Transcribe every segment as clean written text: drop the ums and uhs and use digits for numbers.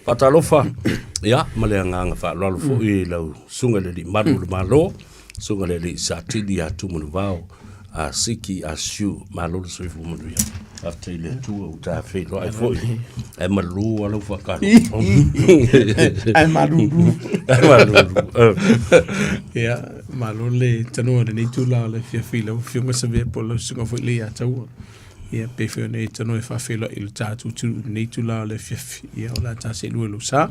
Faatalofa, ia, ma le agaga faaaloalo foi i lau Susuga i le Alii Malu o le Malo, Susuga i le Alii Satili ia Tumanuvao, a Siki a Siu, malo le soifua manuia. Faafetai i le Atua ua ta feiloai foi. Ae malu lava lau faatalofa. Ae malulu. Ae malulu. Ia, malo le tanoa i lenei itula o le afiafi i lau Afioga Savea po o lau Susuga foi le Iataua. Ia, pei foi ona e tanoa e faafeiloai i le tatou atunuu i lenei itula o le afiafi. Ia, o le a ta seelua i lou sa.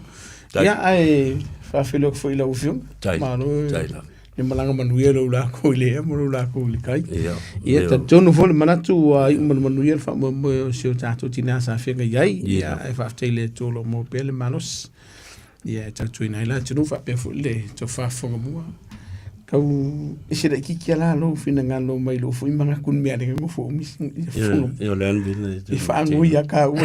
Ia, ae faafeiloai atu foi i lau Afioga. Tai. Malo Tai lava. le malaga manuia lou lakou i le ea ma lou lakou i le tai. Ia. Ia, talitonu foi le manatu ua iu ma le manuia le faamoemoe o si o tatou tina sa feagai ai. Ia, ae faafetai i le Atua o lo o maua pea le malosi. Ia, e tautuaina ai le atunuu faapea foi le tofa fofoga mua. Tau ese laitiiti lava la lou finagalo mai lou foi manatu i le mea lea nofo umi Ia, ia o le a le mea lena e faanoi ia ka ua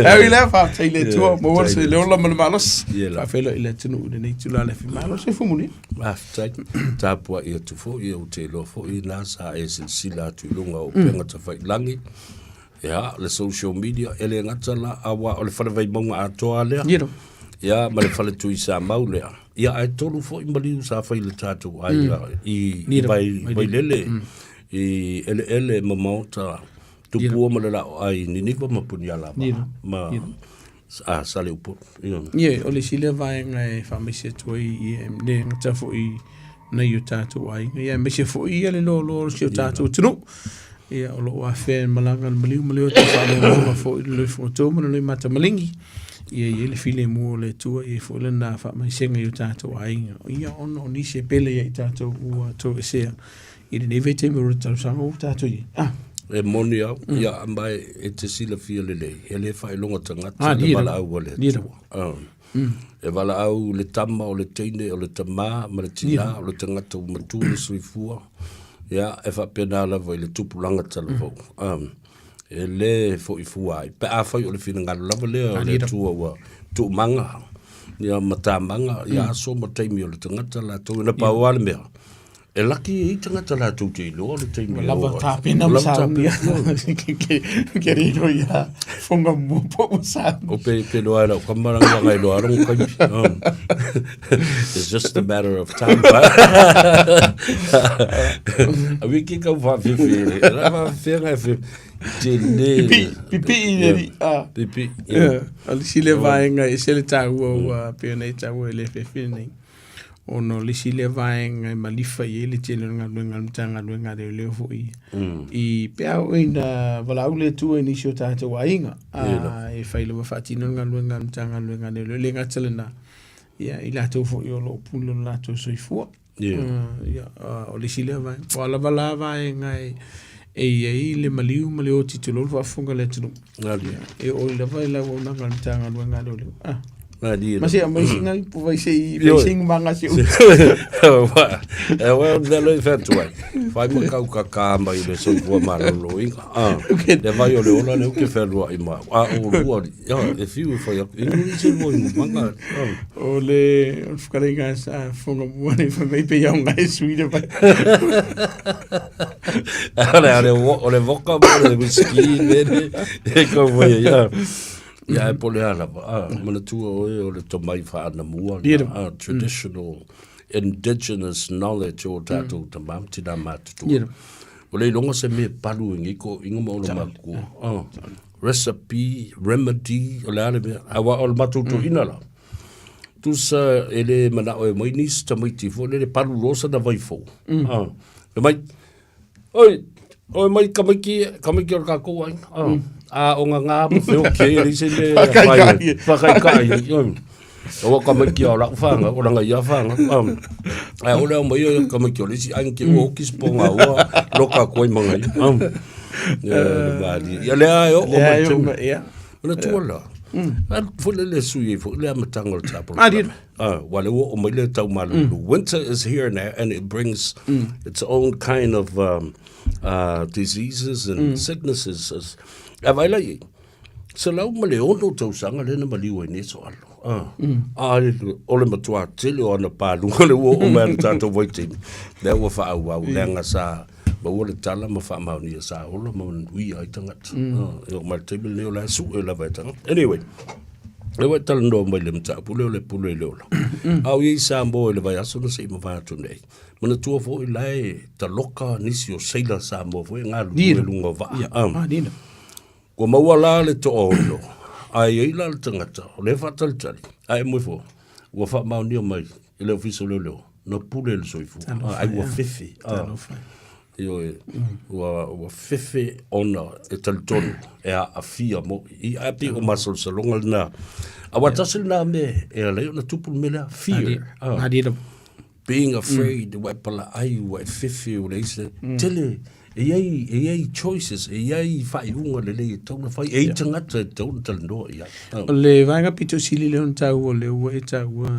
Ae ui i lea, faafetai i le Atua, maua le ola ma le malosi. Faafeiloai i le atunuu i lenei itula o le afi. Malo le soifua manuia. Faafetai. Tapuai atu foi, ou te iloa foi na sa e silasila atu i luga o upega tafailagi. Ia, le social media, e le gata la, aua o le fale Vaimauga atoa lea. Ia. Ia, ma le fale Tuisamau lea. Ia, ae tolu foi maliu sa fai i le tatou aiga i Vailele, i eleele ma maota Tupua ma le laoai i Niniva ma Punialava ma a Saleupolu. Ia. Ia, o le isi lea vaega e faamaise atu ai ia, e le gata foi nai o tatou aiga, ia aemaise foi ia le loaloa o si o tatou atunuu. Ia, o lo o afea e malaga le maliu ma le ota faalogologo foi le loifogatō ma le loimatamaligi. Ia i ai le filemu o le Atua, ia i ai foi lana faamaisega i o tatou aiga. Ia, ona o nisi e pele ia i tatou ua toesea i lenei vaitaimi o le tausaga ua tatou i ai. Ah. E moni au, mm. ia mai e te silafia lelei, e le faailoga tagata ah, le valaau a le Atua. Ah. Mm. E valaau le tama o le teine o le tamā ma le tinā o le tagata ua matua le soifua. Ia, e faapena lava i le tupulaga talavou. Mm. Ah. E le foi fua ai. Pe afai o le finagalo lava lea o le Atua ua tuumaga, ia ma tamaga, ia aso ma taimi o le tagata latou, na pau lava le mea. E laki e i tagata latou te iloa le taimi Ua lava tapena ma saunia. Ke riro ia fonga mua po ua saunia. O pe, pe loa e lau kama ranga wanga i loa rongo kaimi. It's just a matter of time. A wiki kau whawhiwhi. Ra whawhiwhi ngai whiwhi. Te le. Pipi, pipi i le ri. Pipi. O le sile vaenga e se le tāua ua pea nei tāua e le whiwhi nei. Ona o le isi lea vaega e malifa i ai le tele o le galuega a le Matagaluega a Leoleo foi i pe a oo ina valaau le Atua i nisi o tatou aiga, a e fai lava faatino le galuega a le Matagaluega a Leoleo. E le gata lena, ia i latou foi o lo o pule lo latou soifua. Ia, o le isi lea vaega. O a lava la vaega e i ai le maliu ma le oti tulou le faafofoga a le atunuu. E oo lava i le auaunaga a le Matagaluega a Leoleo. Ah. Ma se aumai sina ipu vai se i vai se manga se utu. E wa o le i whentu ai. Whai ma kau ka kā mai le soifua maloloinga. Ah, le vai o le ola le uke whenua i mau. A o lua, ia, e whiu e whai aku. I nui se lua i manga. O le o le whakarenga sa whonga mua nei whai mai pe iau ngai sui le vai. Ale, ale, o le voka mo le whisky, le, le, e kau vai, ia. Ia, e po le ala, ah, manatua oe o le tomai whaanamua, ah, traditional, indigenous knowledge o tātou tamā ma tinā mātutua. O le iloga se mea palu i ngiko inga ma ona makua. Ah, recipe, remedy, o le a le mea. Aua o le matou toeaina la. Tusa e le manao e mai nisi tamaiti foi lele palu loa sana vai fou. Ah, fai mai, Oi, oi mai tamaiti, tamaiti o le tatou aiga. Ah, a o ngā ngā ma whio ke e se me Whakaikai. Whakaikai. Ua tamaiti o lau whanga, o ranga ia whanga. Ai ole au mai o tamaiti o le isi aiga ke ua hoki se ponga ua loka koe manga ia. Ia, le malie. Ia lea e oo mai te. Ia. Ona tua la. A foi le le sui foi le amataga o le tapo. Ah, dira. Ah, wa le ua oo mai le taumalulu. Winter is here now and it brings its own kind of diseases and sicknesses. A vai lai, 106 tausaga lea na maliu ai nei soalo. Ah, a o le matua tele o ana paluga le ua oo mai le tatou vaitaimi. Lea ua faaauau leaga sa Maua le tala ma faamaonia sa ola ma manuia ai tagata. E oo mai le taimi lenei o la e sue lava e tagata. Anyway, e ua e talanoa mai le mataupu lea o le pule i le ola. A o i ai Samoa i le vaiaso na se i mavae atu nei, manatua foi la e taloka nisi o seila Samoa foi e galulue i luga o vaa. Ua maua la le toaono, ae i ai la le tagata o lea e faatalitali, ae moe fua, ua faamaonia mai e le Ofisa o Leoleo, na pule le soifua, ai ua fefe. Ioe, ua fefe ona e talitonu e aafia moi. Ae pei o masalosaloga lena. Aua tasi lena mea e ala ai ona tupu le mea lea, fear. Being afraid, ua e palaai, ua e fefe, ua leai se... Tele, e i ai, e i ai choices, e i ai faaiuga lelei e tatau ona fai, e i ai tagata e tatau ona talanoa i ai. O le vaega pito sili lea ona taua lea ua e taua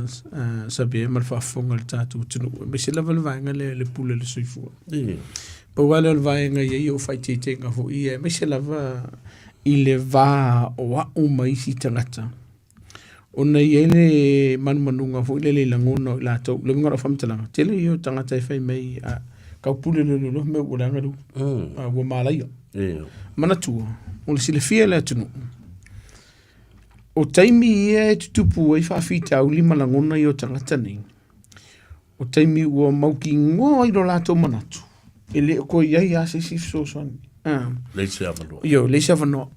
Sabea ma le faafofoga a le tatou atunuu, aemaise lava le vaega lea i le pule o le soifua. Pau lava lea o le vaega e i ai ou faaeteetega foi ia, aemaise lava i le va o au ma isi tagata. Ona e i ai le manumanuga foi lele i lagona o i latou. O le uiga o lau faamatalaga, tele ia o tagata e fai mai, a taupule loa loa mea ua leaga le upu, a ua malaia. Manatua, o le silafia e le atunuu, o taimi ia e tutupu ai faafitauli ma lagona ia o tagata nei, o taimi ua mautinoa ai lo latou manatu, e le o toe i ai lava se isi fesoasoani. Leai se avanoa. Ioe, leai se avanoa.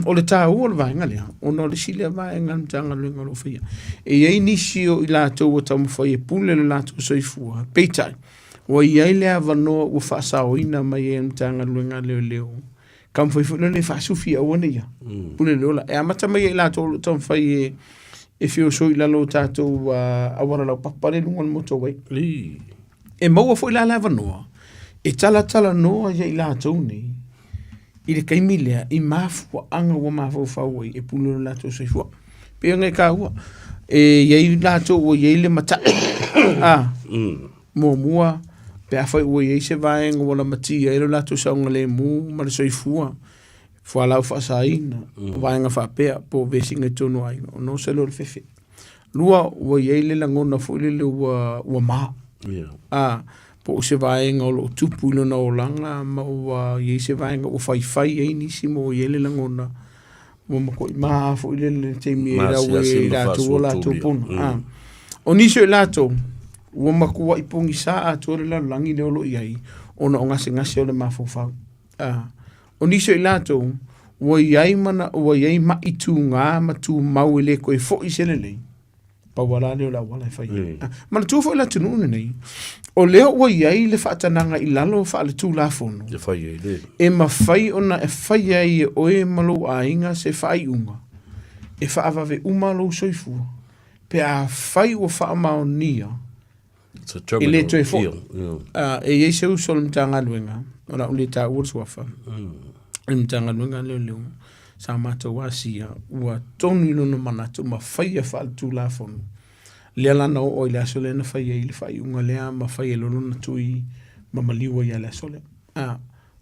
O le taua o le vaega lea, ona o le isi lea vaega a le Matagaluega o lo o faia. E i ai nisi o i latou ua taumafai e pule lo latou soifua, peitai, ua i ai le avanoa ua faasaoina mai e le Matagaluega a Leoleo, taumafai foi lea e faasufi aua ne i pule le ola. E amata mai ia i latou o lo o taumafai e feosoi i lalo o tatou auala laupapa lea i luga o le motorway. E maua foi la le avanoa e talatalanoa ia i latou nei i le taimi lea i mafuaaga ua mafaufau ai e pule lo latou soifua. Pei ona e taua, e i ai latou ua i ai le matai Muamua, pe afai ua i ai se vaega ua lamatia ai lo latou saogalemu ma le soifua, fualaau faasaina, vaega faapea, po o vesiga i totonu o aiga, ona oso lea o le fefe. Lua, ua i ai le lagona foi lele ua ma. Po o se vaega o lo o tupu i lona olaga ma ua i ai se vaega ua faifai ai nisi ma ua i ai le lagona ua matuai ma foi lele le taimi e lau e latou o latou pona. O nisi o i latou, ua matuai pogisa atoa le lalolagi lea o lo o i ai ona o gasegase o le mafaufau. O nisi o i latou, ua i ai mana, ua i ai mai tuga ma tumau e le toe foi se lelei, pau lava la lea o le auala e fai ai. Manatua foi le atunuu lenei, o lea ua i ai le faatanaga i lalo faaletulafono E fai ai le. e mafai ona e fai ai e oe ma lou aiga se faaiuga e faavave uma lou soifua pe afai ua faamaonia It's a e terminal le toe foi. ill, yeah. E i ai se uso o le Matagaluega, o le a ou le taua le suafa, le Matagaluega lea o Leoleo, sa matou asia, ua tonu i lona manatu ma faia faaletulafono. Lea la na oo ai i le aso lea na fai ai le faaiuga lea ma fai ai loa lona tui ma maliu ai lava i le aso lea.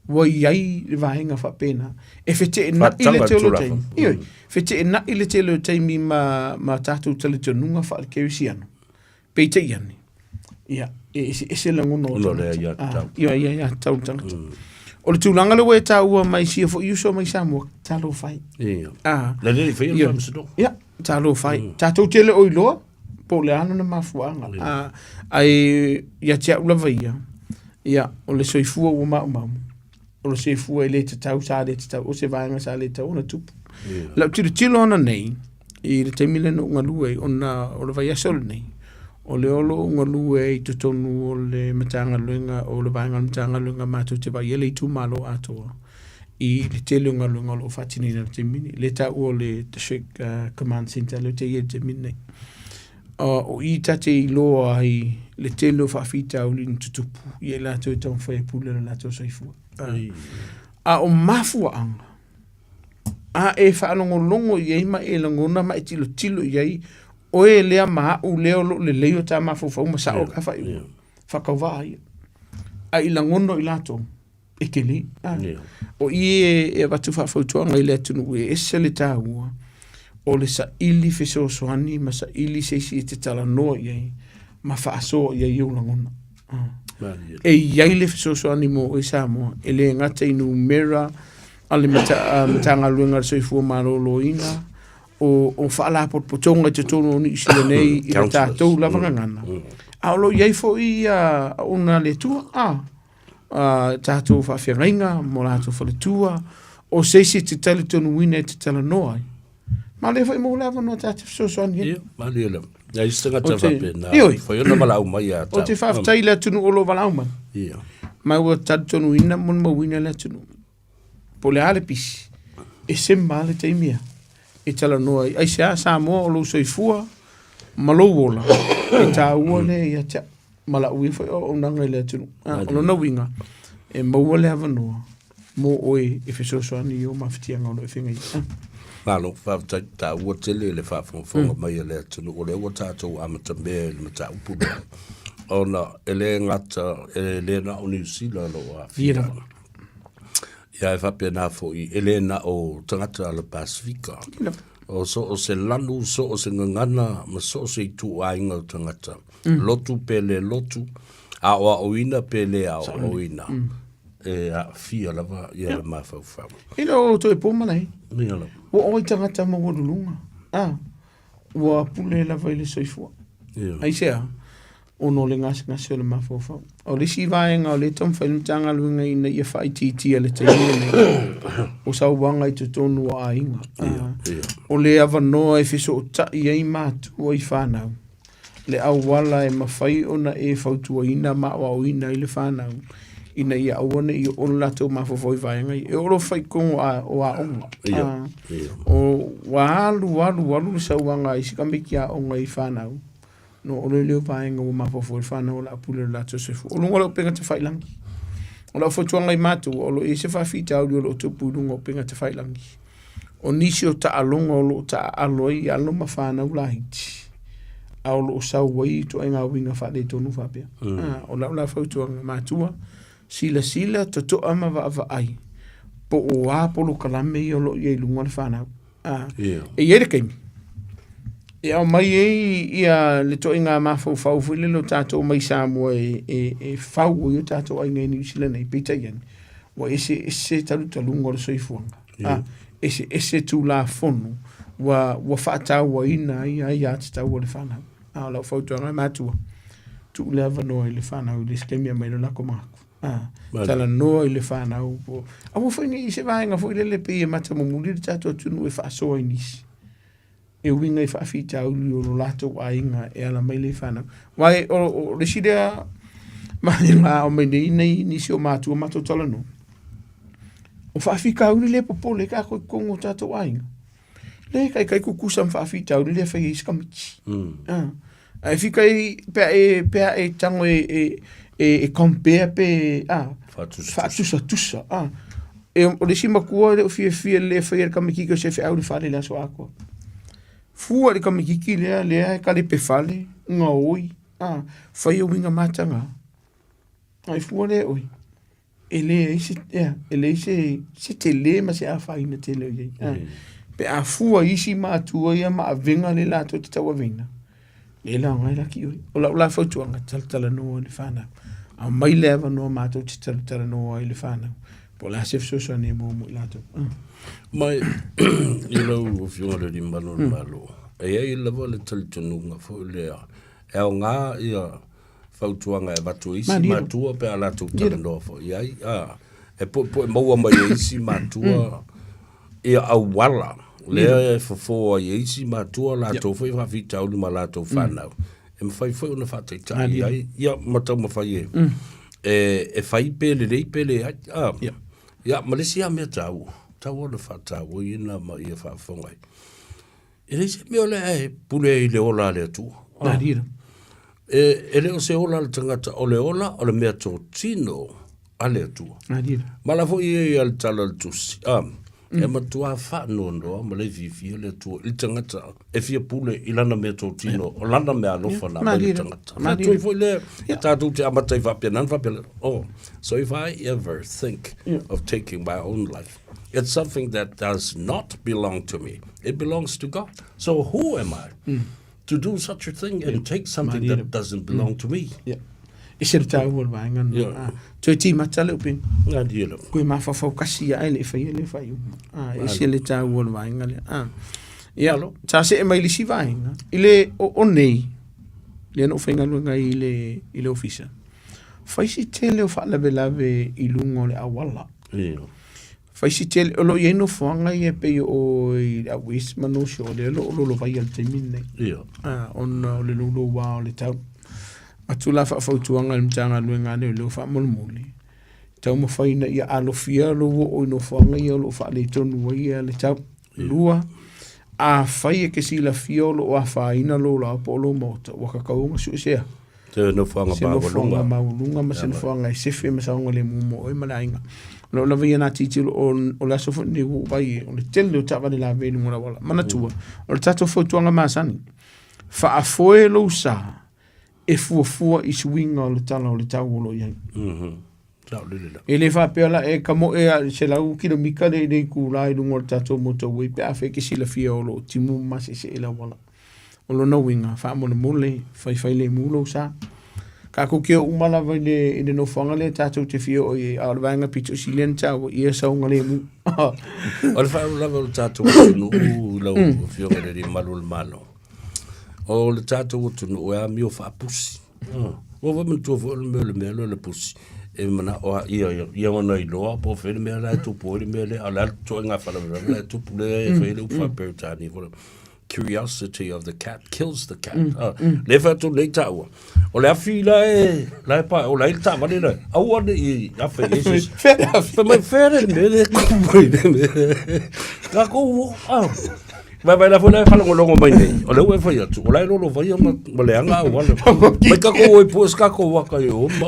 Ua i ai le vaega faapena e feteenai le tele o taimi. Ioe, feteenai le tele o taimi ma tatou talitonuga faale-kerisiano. Peitai ane, ia, e eseese lagona o Ona o le aiatatau. Ia, ia, aiatatau le tagata. O le tulaga lea ua e taua mai sia foi uso mai Samoa, talofa e. Ia. Le le faia le faamasinoga. Ia, talofa e. Tatou te le o iloa po o le a lona mafuaaga. Ae ia te au lava ia, ia, o le soifua ua maumau, o le soifua e le tatau, sa le tatau, o se vaega sa le tatau ona tupu. Lau tilotilo ana nei, i le taimi lea na ou galue ai, ona o le vaiaso lenei, o lea o lo o galue ai i totonu o le Matagaluega, o le vaega o le Matagaluega matou te vaai ai le itumalo atoa i le tele o galuega o lo o faatinoina i le taimi lenei. Lea e taua o le District Command Centre lea ou te i ai i le taimi lenei. O i ta te iloa ai le tele o faafitauli na tutupu ia i latou e taumafai e pule lo latou soifua. A o mafuaaga a e faalogologo i ai ma e lagona ma e tilotilo i ai, oe lea ma au lea o lo o lelei o ta mafaufau ma sao ka faaiuga. Faatauvaa ia. A i lagona o i latou, e tele. O i e avatu faafautuaga i le atunuu e ese le taua o le saili fesoasoani ma saili se isi e te talanoa i ai ma faasoa i ai ou lagona. E i ai le fesoasoani mo oe Samoa, e le gata i numera a le Matagaluega a le Soifua Maloloina, o, o faalapotopotoga i totonu o Niu Sila nei i le tatou lava gagana. A o lo o i ai foi ia auauna a le Atua, a, a tatou faafeagaiga ma latou faletua, o se isi e te talitonuina e te talanoa ai. Ma lea foi mo le avanoa ta te fesoasoani ai. Ia, malie lava. Ia isi tagata O te- faapena. Ioe. Foi ona valaau mai ia Ou te faafetai i le atunuu o lo o valaau mai. Ia. Ma ua talitonuina ma molimauina le atunuu. Po o le a le pisi, e sema lava le taimi ia e talanoa ai. Aisea Samoa o lou soifua ma lou ola e taua lea ia te au ma lau ia foi auaunaga i le atunuu. Ah, o lona uiga, e maua le avanoa mo oe e fesoasoani i ou mafatiaga o lo o e feagai ai. Malo, faafetai, taua tele le faafogafoga mai a le atunuu, o lea ua tatou amatamea i le mataupu lea, ona e le gata, e le na o Niu Sila o lo o aafia. Ia e faapena foi, e le na o tagata a le Pasefika. O so o se lanu, so o se gagana, ma so o se ituaiga o tagata. Lotu pe le lotu, aoaoina pe le aoaoina. E aafia lava ia le mafaufau. E le o toe po malai. Ia lava. Ua oi tagata maualuluga. Ah, ua pule lava i le soifua. Ia. Aisea? Ona o le gasegase o le mafaufau. O le isi vaega o lea e taumafai le Matagaluega ina ia faaitiitia i le taimi lenei, o sauaga i totonu o aiga. Ia, ia. O le avanoa e fesootai ai matua i fanau, le auala e mafai ona e fautuaina ma aoaoina ai le fanau ina ia aua ne i oo le latou mafaufau i vaega ia. E oo loa faitonu o aoga. Ia, ia. O, ua alu, alu, alu le sauaga a isi tamaiti aoga i fanau, No o le leo vaega ua mafaufau i le fanau o le a pule le latou soifua. O luga o le upega tafailagi. O lau fautuaga i matou, o lo o i ai se faafitauli o lo o tupu i luga o upega tafailagi. O nisi o taaloga o lo o taaalo ai alo ma fanau laiti, a o lo o sau ai ituaiga uiga faaletonu faapea. O lau la fautuaga matua, silasila totoa ma vaavaai po o a polokalame ia o lo o i ai i luga o le fanau. E i ai le taimi e aumai ai ia le ituaiga mafaufau foi lele o tatou mai Samoa e fau ai o tatou aiga i Niu Sila nei, peitai ane, ua eseese talutaluga o le soifuaga, eseese Tulafono ua faatauaina ai aiatatau a le fanau. A o lau fautuaga e matua, tuu le avanoa i le fanau i le isi taimi e aumai ai lo latou manatu. Talanoa i le fanau po aua foi ne i se vaega foi lele pei e matamumuli le tatou atunuu e faasoa i nisi e uiga i faafitauli o lo latou aiga e ala mai le fanau. Aua o le isi lea vaega a aumai nei nei nisi o matua matou talanoa, o faafitauli lea e popole ai tatou i totonu o tatou aiga. Le kaikai kukusa ma faafitauli lea e fai ai isi tamaiti. Ae fika i pe a e pe a e tago e e e, e compare pe a faatusatusa a e o le isi matua e le o fiafia le faia e le tamaititi o se feau i le fale i le aso atoa. Fua i le tamaititi lea lea e kalepe fale, gaoi, a fai uiga mataga. Ae fua lea e oe. E leai se, ea, e leai se, se tele ma se afaina tele o i ai. Pe a fua i isi matua ia ma avega lea latou te tauaveina, le la aoga ai la ki oe. O lau la fautuaga, talatalanoa i le fanau. Aumai le avanoa matou te talatalanoa ai i le fanau. Po o le a se fesoasoani e maua mo i latou. Ma i lau Afioga i le Alii Mamalu o le Malo, e i ai lava le talitonuga foi lea, e aoga ia fautuaga e avatu e isi matua pe a latou talanoa foi i ai, a, e puepue maua mai e isi matua ia auala lea e fofo ai e isi matua latou foi faafitauli ma latou fanau e mafai foi ona faataitai ai ia ma taumafai e e fai pe lelei pe leai a. Ia ma le isi lava mea taua, taua ona faatauaina ma ia faafofoga ai. E leai se mea o le a e pule ai i le ola a le Atua. Malie. E le o se ola a le tagata, o le ola o le mea totino a le Atua. Malie. Ma la foi e ia le tala o le tusi. E matua faanoanoa ma le fiafia le Atua i le tagata e fia pule i lana mea totino, o lana mea alofa na aumai i le tagata. Malie. Foi lea, e tatou te amata ai faapena na faapea, oh, so if I ever think of taking my own life, It's something that does not belong to me. It belongs to God. So who am I to do such a thing and take something that doesn't belong to me? Yeah. E se le taua o le vaega lena. Toe timata le upega. Koe mafaufau kasi ae le i faia lea faaiuga. E ese le taua o le vaega lea. Ia, sa see mai le isi vaega, i le o nei, lea na ou faigaluega ai i le ofisa, fai si tele o faalavelave i luga o le auala. Fai si tele, o lo o i ai nofoaga ia e pei o i le out west ma North Shore, lea o lo o lolovaia i le taimi lenei. Ona o le louloua o le tau. Atu la faafautuaga i le Matagaluega a Leoleo faamolemole, taumafai ina ia alofia lou oo i nofoaga ia o lo o faaletonu ai le tau. Lua, afai e te silafia o lo o afaina lou laoa po o lou maota, ua tatau ona suesea. Se nofoaga Se nofoaga maualuga ma se nofoaga e sefe ma saogalemu mo oe ma le aiga. O lou lava ia na tilotilo o le aso foi lenei ua ou vaai o le tele o taavale lavea i luga o le auala. Manatua, o le tatou fautuaga masani, faafoe lou sa e fuafua i suiga o le tala o le tau o lo o i ai. E le faapea la e kamoe a 100 kilomita le le itula i luga o le tatou motorway pe afai e te silafia o lo o timu ma maseese le auala. O lona uiga, faamolemole, faifai lemu lou sa. Tatou te o uma lava i le, i le nofoaga lea tatou te fia oo i ai, a o le vaega pito sili ona taua, ia saogalemu. O le faalavelave o le tatou atunuu i lau Afioga i le Alii Malu o le Malo, o le tatou atunuu e amio faapusi. Ua ou manatua foi o le mea o le mea lea o le pusi, e manao lava ia ia ona iloa po o fea le mea la e tupu ai le mea lea, a o le a le ituaiga faalavelave la e tupu lea e fai ai le upu faa-Peretania foi lea, curiosity of the cat kills the cat. Lea e fai atu nei taua, o le afi la e, la e pa, o la e i le taavale la, aua ne i afe i ai se isi. Fea le afi. Fai mai, fea le mea lea e tupu ai le mea. Tatou, ah. Vaai la foi la e faalogologo mai nei, o lea ua e fai atu, o la e lolovaia ma, ma leaga auala. Mai tatou o e pue se tatou waka i o, ma,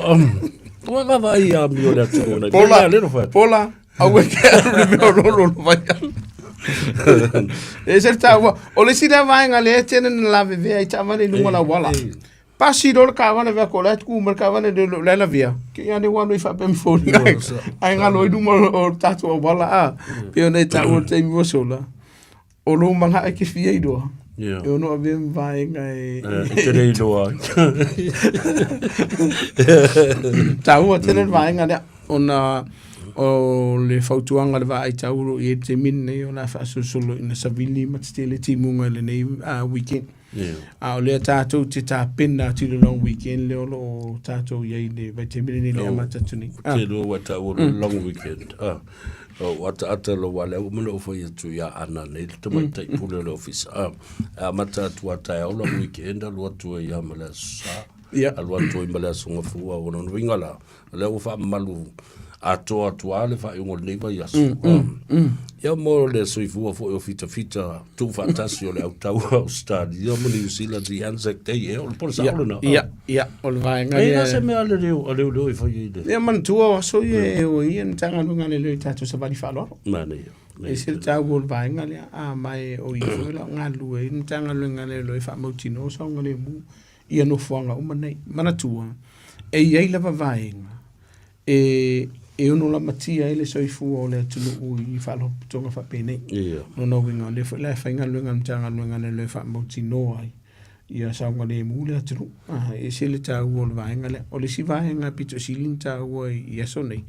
ua vaavaai i amio o le atunuu nei. Pola, Mea lea na fai atu. Pola, aua e te alu i le mea o lo o lolovaia. E se le taua. O le isi lea vaega lea e tele na lavevea ai taavale i luga o le auala. Pasi loa le taavale vaai atu o la e tu mai le taavale le o la e lavea. Te i ane ua alu ai faapea ma foliga ae galo ai luma o le tatou auala a. Pei ona e taua i le taimi ua sola, o lou manao e te fia iloa, e ono avea ma vaega e E te le iloa ai. Taua tele le vaega lea ona o le fautuaga a le vaai tau o lo o i ai i le taimi lenei o le a faasolosolo ina savili ma tetele timuga i lenei weekend. A o lea tatou te tapena atu i le long weekend lea o lo o tatou i ai i le vaitaimi lenei le amata atu nei. Te lua ua taua le long weekend. O ataata lo wale au mana o whai atu ia Ana nei le tamaitai pule o le ofisa. E amata atu a taeao long weekend alu atu ai ia ma le aso Sa. Alu atu ai ma le aso Gafua. O lona uiga la, o lea ua faamamalu atoa atu lava le faaiuga o lenei vaiaso. Ia mo le soifua foi o fitafita tuufaatasi o le autau a Ausetalia ma Niu Sila, the Anzac Day, ea, o le pole sao lena. Ia, ia, o le vaega E lea. na se mea a le leo, a leoleo e fai ai le. Ia manatua o aso ia e o ai ia le Matagaluega a Leoleo i tatou savali faaaloalo. Manaia. E ese le taua o le vaega lea, a ma e o i foi la o galulue ai le Matagaluega a Leoleo e faamautinoa saogalemu ia nofoaga uma nei. Manatua, e i ai lava vaega e e ono lamatia ai le soifua o le atunuu i faalapotopotoga faapenei. Lona uiga, o lea foi la e fai galuega a le Matagaluega a Leoleo e faamautinoa ai ia saogalemu le atunuu. E ese le taua o le vaega lea. O le isi vaega pito sili ona taua i aso nei,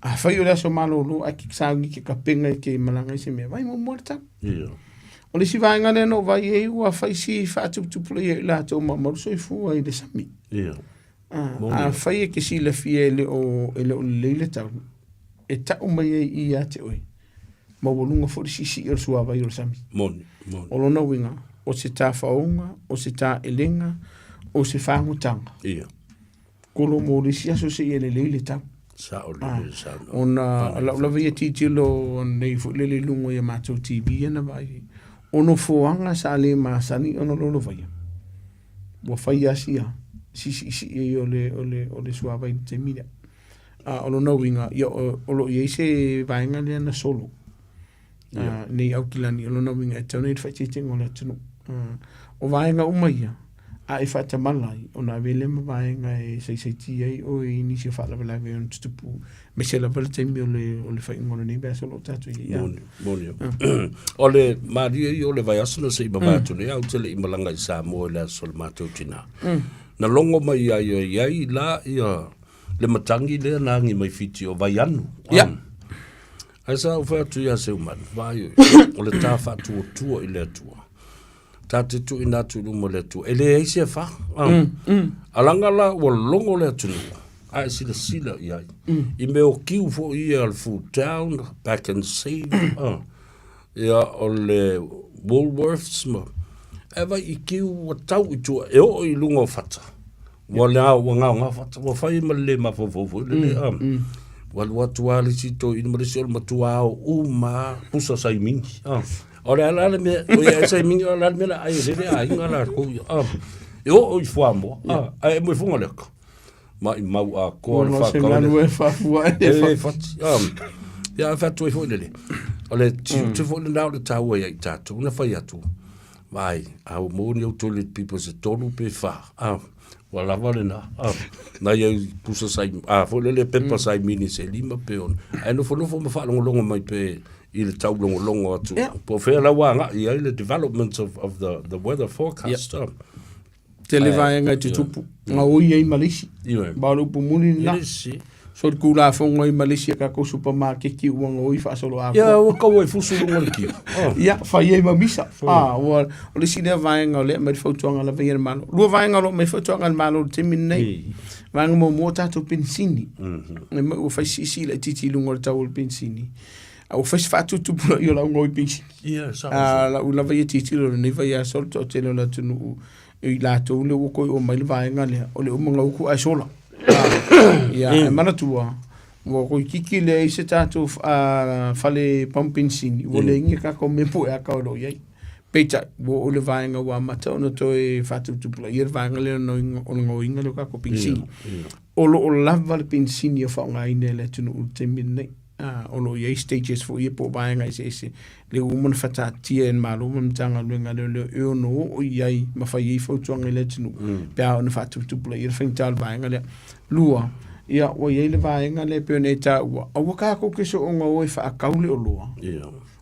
afai o le aso malolo ae ke sauni ke kapena i ke malaga i se mea, vaai muamua le tau. O le isi vaega lea na ou vaai ai ua fai si faatuputupulaia i latou ma malu soifua i le sami. Afai e te silafia e le o lelei le tau, e tau mai ai i ia te oe, maualuga foi le siisii o le suavai o le sami. Moni, moni. O lona uiga, o se tafaoga, o se taelega, o se fagotaga. Kolo mo le isi aso seia lelei le tau. Sao lelei saunoa. Ona lau lava ia tilotilo nei foi lele i luga o ia matou TV ia na vaai, o nofoaga sa le masani ona lolovaia, ua fai lava sia siisiisii ai o le, o le, o le suavai i le taimi lea. A o lona uiga, ia, o, o lo o i ai se vaega lea na solo nei Aukilani, o lona uiga e tatau ona i ai le faaeteetega o le atunuu. O vaega uma ia, a e faatamala ai, ona ave lea ma vaega e saisaitia ai oe i nisi o faalavelave e ono tutupu, aemaise lava le taimi o le, o le faaiuga o lenei vaiaso o lo o tatou i ai. Moni, moni. O le malie ia o le vaiaso na se i mavae atu nei, ae ou te le i malaga i Samoa i le aso o le matou tina. Na logo mai ai i ai la ia le matagi lea na agi mai Fiti o Vaianu. Ia. Ae sa ou fai atu ia Seumanu, vaai o le ta faatuatua i le Atua. Ta te tuuina atu i luma o le Atua. E leai se afa. Alaga la ua logo le atunuu, a e silasila i ai. I mea o kiu foi ia o le Food Town, Pack and Save, ia o le Woolworths ma, e vai i kiu ua tau i tua, e oo i luga o fata. Ua le ao, ua gaogao fata, ua fai ma le le mafaufau foi lele. Ua alu atu lava le isi toeaina ma le isi o le matua ao uma lava pusa saimini. O le a la le mea, o ia e saimini, o le a le mea o le a ai e lele aiga latou ia. E oo i fuamoa, ae e mo i Fugaleka. Maimau atoa le whakau. Ona se faafua e le fati. Ia, e whatu ai foi lele. O le tiute foi lena o le taua ia i tātou, na whai atu. Vai, a ua maua ni au toilet paper se tolu pe whā. Ah, ua lava lena. Ah, nai au pusa sai, ah, foi lele pepa sai mini se lima pe ono. Ae nofonofo ma faalogologo mai pe i le taulogologo atu. Po o fea la ua agai ai le development of the weather forecast. Yeah. Tele vaega e tutupu. Gaoi ai ma le isi. Ma o le upu moni lena. So le Tulafono ai ma le isi a tatou supamakeki ua gaoi faasolo atoa. Ia, ua tau ai fusu i luga o le kiu. Ia, fai ai ma misa. Ah, ua, o le isi lea vaega o lea e aumai le fautuaga lava ia a le Malo. Lua vaega o lo o aumai fautuaga a le Malo i le taimi lenei. Vaega muamua o tatou penisini. E mai ua fai siisii laitiiti i luga o le tau o le penisini. A ua fai se faatutupulaia o lau gaoi penisini. Ia, sa. A lau lava ia tilotilo i lenei vaiaso le toatele o le atunuu i latou lea ua toe oo mai le vaega lea, o le uma gauku ae sola. Ia, ae manatua, ua toeitiiti leai se tatou fale pamu penisini, ua leai ni tatou mea pueaka o lo o i ai. Peitai, ua oo i le vaega ua amata ona toe faatuputupulaia le vaega lea o le gaoiga lea o tatou penisini. O lo o lava le penisini e faaaogaina e le atunuu i le taimi lenei. O lo o i ai stages foi ia po o vaega eseese lea ua uma ona faataatia e le Malo ma le Matagaluega a Leoleo e ono oo i ai ma fai ai fautuaga i le atunuu pe a ona faatuputupulaia le faigata o le vaega lea. Lua, ia ua i ai le vaega lea e pei ona e taua, aua tatou te soona o e faatau le oloa.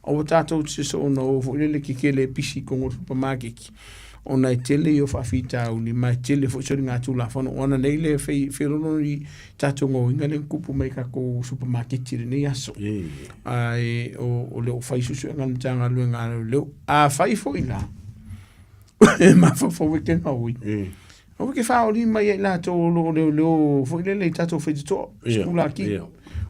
Aua tatou te soona o foi lele kekele e pisi i totonu o le supamakeki ona e tele ia o faafitauli ma e tele foi soligatulafono. O ana nei le feoloolo i tatou gaoiga lea na tupu mai i tatou supamaketi i lenei aso. Ae o le o fai suesuega a le Matagaluega a Leoleo. Afai foi la e mafaufau e te gaoi, aua e te faaoli mai ia i latou o lo o leoleo foi lele i tatou faitotoa, sikulaki.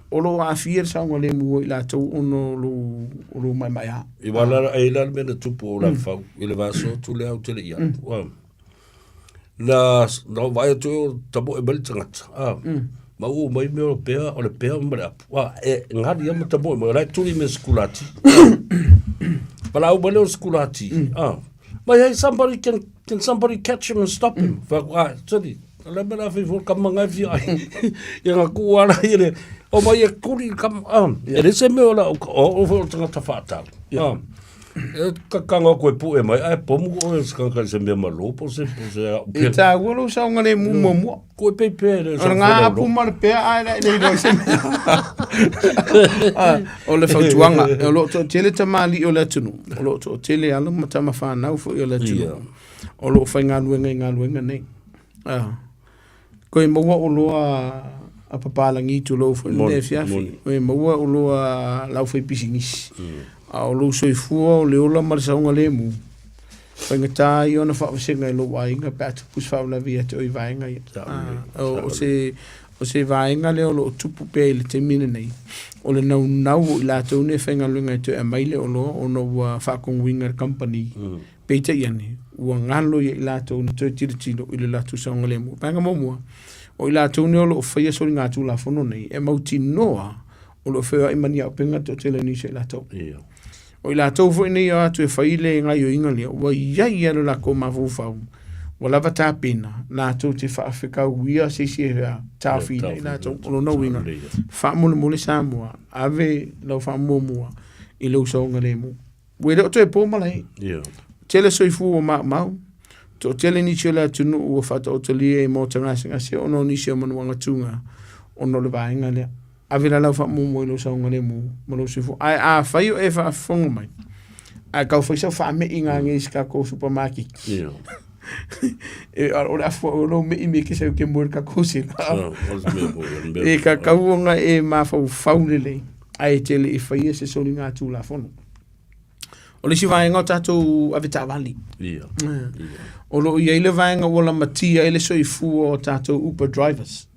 O lo o aafia le saogalemu o i latou ona o lou maemaea. Aua la, e i ai la le mea na tupu o Lalefau i le vaiaso atu lea ou te le i alu. Na na ou vaai atu o tamoe mai le tagata, ma uu mai mea o pea, o le pea ma le apu. E gali lava ma tamoe mai, o la e tuli mea sikulati. Valaau mai lea o le sikulati, Mai hey, somebody can, can somebody catch him and stop him? Fai atu, ah, sali, o le mea la fai fua kama ngai fia ai. Ia ngā kū ala i le, o mai e kuri kama, e le se mea o la, o o o tagata whaatau. E kakanga koe pu e mai, ai pomu o e skanga se mea malo, po se, po se, I tāua lou saogalemu muamua. Koe pei pea le O ngā apu ma le pea ae la le iloa i se mea. Ah, o le fautuaga, o lo o toatele tamalii o le atunuu, o lo o toatele alo ma tama fanau foi o le atunuu, o lo o faigaluega i galuega nei. Ah, koe maua oloa a papalagi tulou foi lenei afiafi, koe maua oloa a le aufaipisinisi, a o lou soifua o le ola ma le saogalemu, Faigata ia ona faavasega i lou aiga pe a tupu se faalavelave ia te oe i vaega ia. O se, o se vaega lea o lo o tupu pea i le taimi lenei, o le naunau o i latou nei e faigaluega e toe aumai le oloa ona ua faatonuina e le kamupani. Peitai ane, ua galo ia i latou ona toe tilotilo i le latou saogalemu. Vaega muamua, o i latou nei o lo o faia soligatulafono nei, e mautinoa o lo o feoai ma ni auupega le toatele o nisi o i latou. O i latou foi nei e o atu e fai le gaoioiga lea, ua i ai lava lo latou mafaufau, ua lava tapena latou te faafekauia se isi e taofiina i latou. O lona uiga, faamolemole Samoa, ave lau faamuamua i lou saogalemu. Ua le o toe po malae. Tele soifua ua maumau, toatele nisi o le atunuu ua faataotolia i maota gasegase ona o nisi o manuaga tuga ona o le vaega lea. Ave la lau faamuamua i lou saogalemu ma lou soifua. Ae afai o e faafofoga mai, ae tau fai sau faameiga i se tatou supamakeki. E o le afu o lo me i me ke sau ke mo ka kosi e ka kauonga e mafaufau lelei ae tele i faia se soliga tulafono. O le isi vaega o tatou avetaavali. Ia. O lo o i ai le vaega ua lamatia ai le soifua o tatou Uber drivers.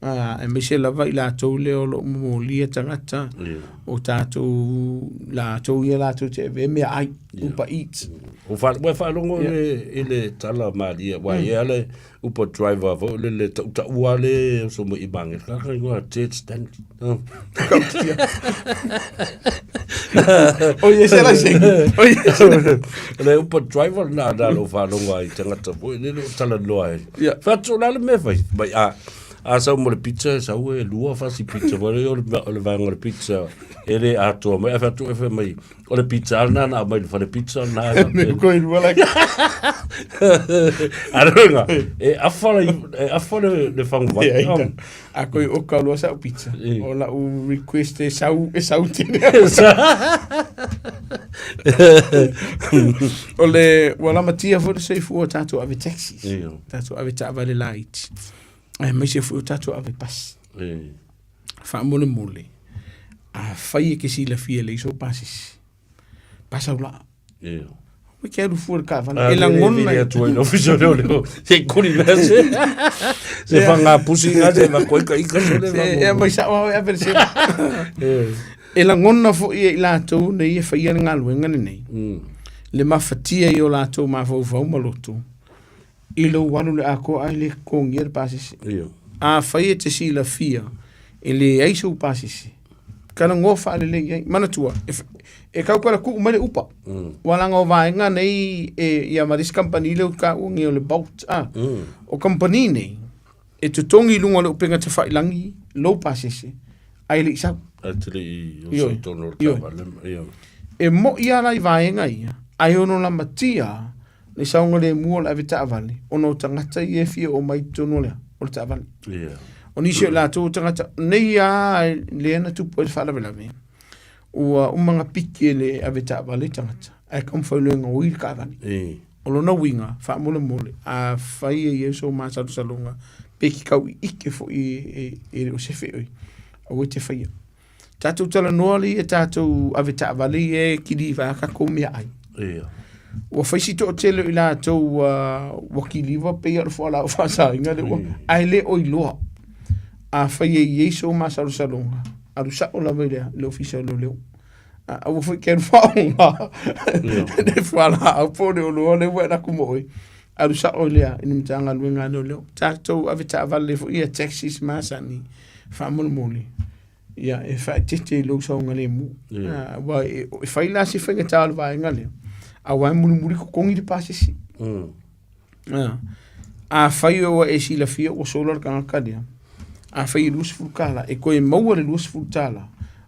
Aemaise lava i latou lea o lo o momolia tagata o tatou latou ia latou te avea meaai, Uber Eats. Ua faalogo i le tala malie, aua e i ai lava le Uber driver foi lele tautaua le oso mai i Magele, ka igoa Ted Stanley. O ia se laisene. O ia se Le Uber driver na na lou faalogo ai i tagata foi lele o talanoa ai. Ia. Fai atu o le a le mea e fai? Mai a a sau mo le pizza, sau e lua fasi pizza foi lele o le vaega o le pizza e le atoa mai. Ae fai atu e fai mai O le pizza lena na aumai le fale pizza lena. Me koe lua la. Aroga, e afa le, e afa le, le faguvai. Ia, ita. A koe o ka lua sau pizza. O la u request e sau, e sau tene. O le, ua lamatia foi le soifua o tatou ave taxis. Tatou ave taavale laiti. Aemaise foi o tatou ave pasi. Faamolemole, afai e te silafia e leai sou pasese, pasa au laa. Io. Aua e te alu fua i le taavale. E lagona i... atu ai le ofisa o leoleo. Se kuli mea se. Se whanga pusi ngā se wha ika ika se le wha. E mai sao au e ave le se. E lagona foi e i latou nei e faia le galuega lenei. Le mafatia i o latou mafaufau ma loto. I lou alu le atoa ae le totogia le pasese. Io. Afai e te silafia e leai sou pasese, talanoa faalelei i ai. Manatua, e, e tau talatuu mai le upa. Ua laga o vaega nei e, ia ma le isi kamupani lea ou taua nei o le Bolt, a. O kamupani nei, e totogi i luga o le upega tafailagi lou pasese, ae le i sau. Ae te le i oso i tonu o le taavale. Ioe. E moi lava la i vaega ia, ae ono lamatia Le saogalemu o le avetaavale, ona o tagata ia e fia oo mai i totonu o le, o le taavale. Yeah. O nisi o latou o tagata, nei a lea na tupu ai le faalavelave, ua uma ona piki e le avetaavale tagata, ae taumafai loa e gaoi le taavale. E. O lona uiga, faamolemole, afai e i ai sou masalosaloga, pe te tau ike foi e, e le o sefe oe, aua e te faia. Tatou talanoa alii e tatou avetaavale ia e kiliva a tatou meaai. Ia. Ua fai si toatele o i latou ua, ua kiliva pei o le fualaau faasaina le ua, ae le o iloa. Afai e i ai sou masalosaloga, alu sao lava i le, le ofisa o leoleo. Aua foi te alu faaoga le fualaau po o le oloa lea ua e alu atu mo oe. Alu sao i le, i le Matagaluega a Leoleo. Tatou avetaavale foi ia taxis masani, faamolemole. Ia, e faaeteete i lou saogalemu. Ia. Aua e, e fai la se faigata o le vaega lea, aua e mulimuli totogi le pasese. Afai ua e silafia ua sola le tagata lea, afai e $20, e toe maua le $20,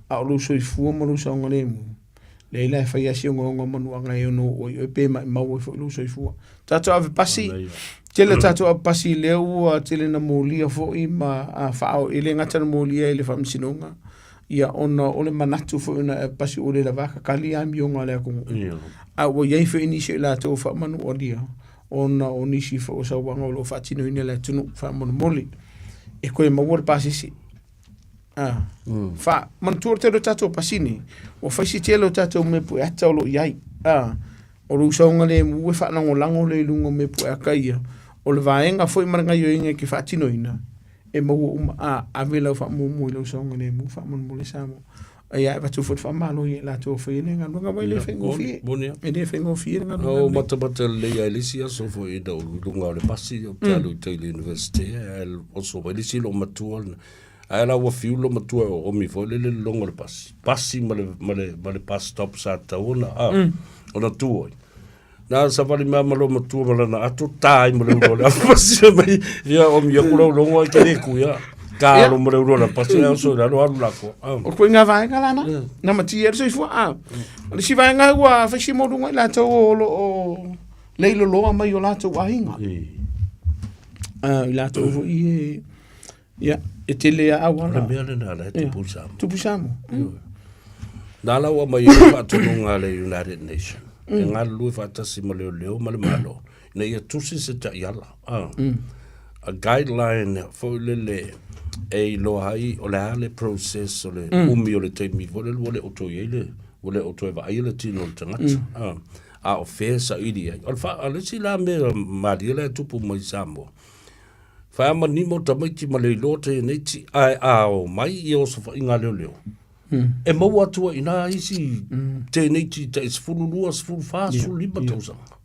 a o lou soifua ma lou saogalemu, leai la e fai lava si ogaoga o manuaga e ono oo ai oe pe maumau ai foi lou soifua. Tatou ave pasi, tele tatou ave pasi lea ua tele na molia foi ma a faaoo, e le gata na molia i le faamasinoga, ia ona o le manatu foi ona e pasi ua le lava tatali amioga a le atunuu. A ua i ai foi nisi o i latou faamanualia ona o nisi foi o sauaga o lo o faatinoina e le atunuu faamolemole e toe maua le pasese. Ah. Fa, manatua le tele o tatou pasini, ua fai si tele o tatou mea pueata o lo o i ai. Ah, o lou saogalemu e faalagolago lea i luga o mea pueata ia. O le vaega foi ma le gaoioiga e te faatinoina, e maua uma. Ah, ave lau faamuamua i lou saogalemu faamolemole Samoa. Ia e avatu foi le faamalo ia i latou o faia lea galuega, aua e le faigofie. Moni lava. E le faigofie le galuega O lenei. matamata lelei lava i le isi aso foi ina ua i luga o le pasi ou te alu i tai i le Universite ae oso mai le isi loomatua lena. Ae la ua fiu loomatua e oomi foi lele le logo o le pasi. Pasi ma le, ma le, ma le bus stop sa tatau ona, a, ona tu ai. Na savali mai ma loomatua ma lana ato, ta ai ma le ulu o le pasi mai. Ia omi aku lau logo ai ke le ku ia. Ka alo ma le ulu o le pasi ai oso i lalo alu lako. A. O koe ngā vaega la na, na matia e le soifua. A, o le isi vaega ua fai si moluga i latou o lo o leiloloa mai o latou aiga. A, i latou foi e, Ia, e tele a auala. O le mea lena la e tupu i Samoa. Tupu i Samoa. Nā la ua mai ai le faatonuga a le United Nation. E galulue faatasi ma leoleo ma le Malo ina ia tusi se taiala, a. A guideline foi lele e iloa ai o le a le process o le umi o le taimi foi lele ua le o toe i ai le, ua le o toe vaaia le tino o le tagata, a. A o fea e saili ai. O le fa, o le isi la mea malie la e tupu mai i Samoa, fai lava ma nimo tamaiti ma le iloa teineiti, ae a omai ia osofaiga a leoleo, e maua atu ai i ina isi teineiti tai 12, 14, 15 tausaga.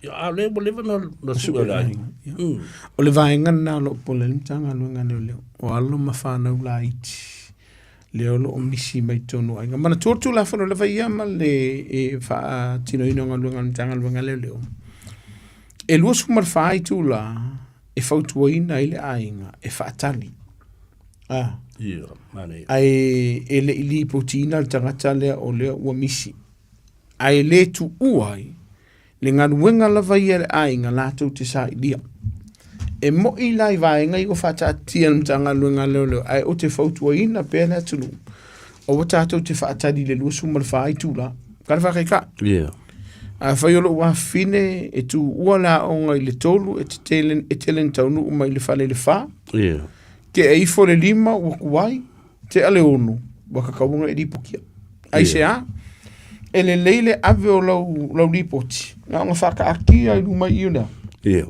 Ia, a o lea ua leva na sue e le aiga. O le vaega lena o lo o pule ai le Matagaluega a Leoleo, o alo ma fanau laiti lea o lo o misi mai totonu o aiga. Manatua le Tulafono lava ia ma le e faatinoina o galuega a le Matagaluega a Leoleo, e 24 itula e fautuaina ai le aiga e faatali. A. Ia, manaia. Ae e le i lipotiina le tagata lea o lea ua misi. Ae le tuua ai le galuega lava ia a le aiga latou te sailia. E moi la i vaega ia ua faataatia e le Matagaluega a Leoleo, ae ou te fautuaina pea le atunuu, aua tatou te faatali i le 24 itula. Ka le faakaika. Yeah. Afai o lou afafine e tuua le aoga i le 3, e tele na taunuu mai i le fale i le 4. Yeah. Tea ifo le 5 ua kuai, tea le 6 ua tatau ona e lipotia. Aisea? E lelei le ave o lau lipoti, na ona faataatia i luma i i lea. Yeah.